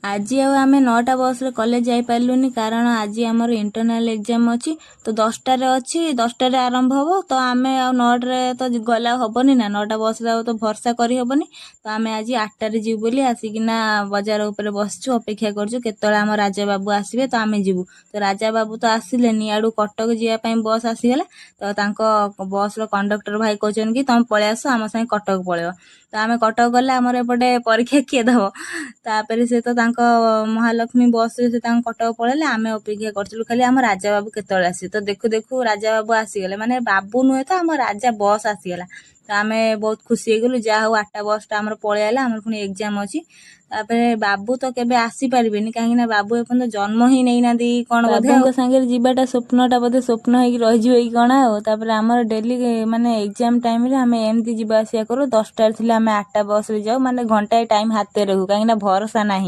ଆଜି ଆଉ ଆମେ 9ଟା ବସ୍ରେ କଲେଜ ଯାଇପାରିଲୁନି, କାରଣ ଆଜି ଆମର ଇଣ୍ଟରନାଲ୍ ଏକ୍ଜାମ୍ ଅଛି। ତ 10ଟାରେ ଅଛି, 10ଟାରେ ଆରମ୍ଭ ହେବ। ତ ଆମେ ଆଉ 9ଟାରେ ତ ଗଲେ ଆଉ ହେବନି ନା, 9ଟା ବସ୍ରେ ଆଉ ତ ଭରସା କରିହେବନି। ତ ଆମେ ଆଜି 8ଟାରେ ଯିବୁ ବୋଲି ଆସିକିନା ବଜାର ଉପରେ ବସିଛୁ, ଅପେକ୍ଷା କରୁଛୁ କେତେବେଳେ ଆମ ରାଜା ବାବୁ ଆସିବେ ତ ଆମେ ଯିବୁ। ତ ରାଜା ବାବୁ ତ ଆସିଲେନି, ଇଆଡ଼ୁ କଟକ ଯିବା ପାଇଁ ବସ୍ ଆସିଗଲା। ତ ତାଙ୍କ ବସ୍ର କଣ୍ଡକ୍ଟର ଭାଇ କହୁଛନ୍ତି କି ତମେ ପଳେଇ ଆସ, ଆମ ସାଙ୍ଗେ କଟକ ପଳେଇବ। ତ ଆମେ କଟକ ଗଲେ ଆମର ଏପଟେ ପରୀକ୍ଷା କିଏ ଦେବ? ତାପରେ ସେ ତ ତାଙ୍କ ମହାଲକ୍ଷ୍ମୀ ବସ୍ରେ ସେ ତାଙ୍କ କଟକ ପଳେଇଲେ। ଆମେ ଅପେକ୍ଷା କରିଥିଲୁ ଖାଲି ଆମ ରାଜା ବାବୁ କେତେବେଳେ ଆସିବେ। ତ ଦେଖୁ ଦେଖୁ ରାଜା ବାବୁ ଆସିଗଲେ, ମାନେ ବାବୁ ନୁହେଁ ତ, ଆମ ରାଜା ବସ୍ ଆସିଗଲା। ତ ଆମେ ବହୁତ ଖୁସି ହେଇଗଲୁ, ଯାହା ହଉ 8ଟା ବସ୍ଟା ଆମର ପଳେଇ ଆଇଲା, ଆମର ପୁଣି ଏକ୍ଜାମ୍ ଅଛି। ତାପରେ ବାବୁ ତ କେବେ ଆସିପାରିବେନି, କାହିଁକି ନା ବାବୁ ଏପର୍ଯ୍ୟନ୍ତ ଜନ୍ମ ହିଁ ନେଇନାହାନ୍ତି କ'ଣ ବୋଧେ। ବାବୁଙ୍କ ସାଙ୍ଗରେ ଯିବାଟା ସ୍ୱପ୍ନଟା ବୋଧେ ସ୍ୱପ୍ନ ହେଇକି ରହିଯିବ କି କ'ଣ। ଆଉ ତାପରେ ଆମର ଡେଲି ମାନେ ଏକ୍ଜାମ୍ ଟାଇମ୍ରେ ଆମେ ଏମିତି ଯିବା ଆସିବା କରୁ। 10ଟାରେ ଥିଲେ ଆମେ 8ଟା ବସ୍ରେ ଯାଉ, ମାନେ ଘଣ୍ଟାଏ ଟାଇମ୍ ହାତରେ ରଖୁ, କାହିଁକିନା ଭରସା ନାହିଁ।